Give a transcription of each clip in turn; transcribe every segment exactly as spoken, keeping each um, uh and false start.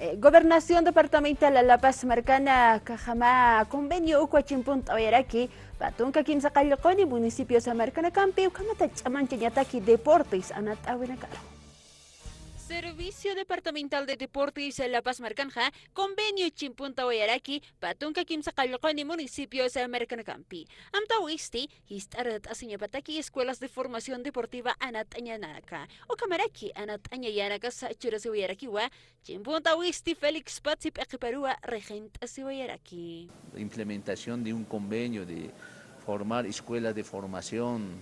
Eh, Gobernación Departamental La Paz markana kajama convenio ukwa chimpunt'awayaraki, pä tunka kimsa qallquni municipios markanakampi ukhamata ch'amanchañataki deportes anat'awinakaru. Servicio Departamental de Deportes La Paz markanxa convenio chimpunt'awayaraki, pä tunka kimsa qallquni municipios markanakampi. Amtawisti, jist'art'asiñapataki escuelas de formación deportiva anat'añanaka. Ukhamaraki anat'añayanakasa churasiwayarakiwa, chimpunt'awisti Félix Patsi p'iqiparuwa regent'asiwayaraki. Implementación de un convenio de formar escuelas de formación,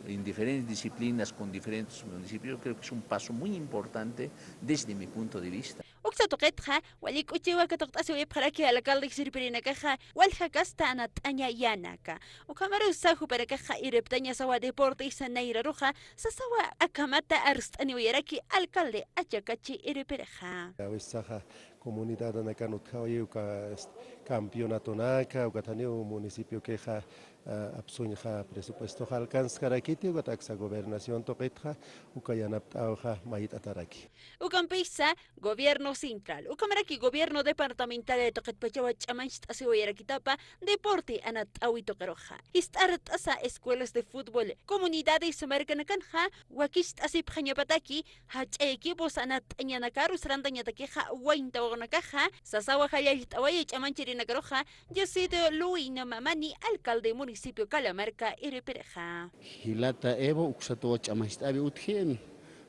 eh, en diferentes disciplinas con diferentes municipios, creo que es un paso muy importante desde mi punto de vista. Uksa tuqitxa, wali k'uchiwa katuqt'asiwayapxaraki alcalde sirpirinakaxa, walja kasta anat'añayanaka. Ukhamarusa jupanakaxa irptañasawa deportista nayraruxa, sasawa akhamata arst'aniwayaraki alcalde Achakachi irpirixa. Awisaxa comunidadanakan utjawayi uka, este, campeonatonaka, ukataniw municipiokixa, ah, apsuñxa presupuestoxa alcanzkarakiti, ukat aksa gobernación tuqitxa, uka yanapt'awxa mayt'ataraki. Ukampisa, gobierno central, ukhamaraki gobierno departamental tuqitpachawa ch'amancht'asiwayarakitapa, deporte anat'awi tuqiruxa. Jist'art'asa escuelas de fútbol, comunidades markanakanxa, wakicht'asipxañapataki, jach'a equipos anat'añanakaru sarantañatakixa, wayntawaqnakaxa, sasawa jallallt'awaya ch'amanchirinakaruxa, Yasido Luina Mamani, alcalde municipio Calamarca irpirixa. Jilata Evo, uksatuwa ch'amancht'awi utji en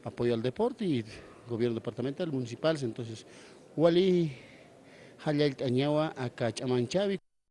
apoyo al deporte y gobierno departamental, municipales, entonces, wali jallallt'añawa aka ch'amanchäwi.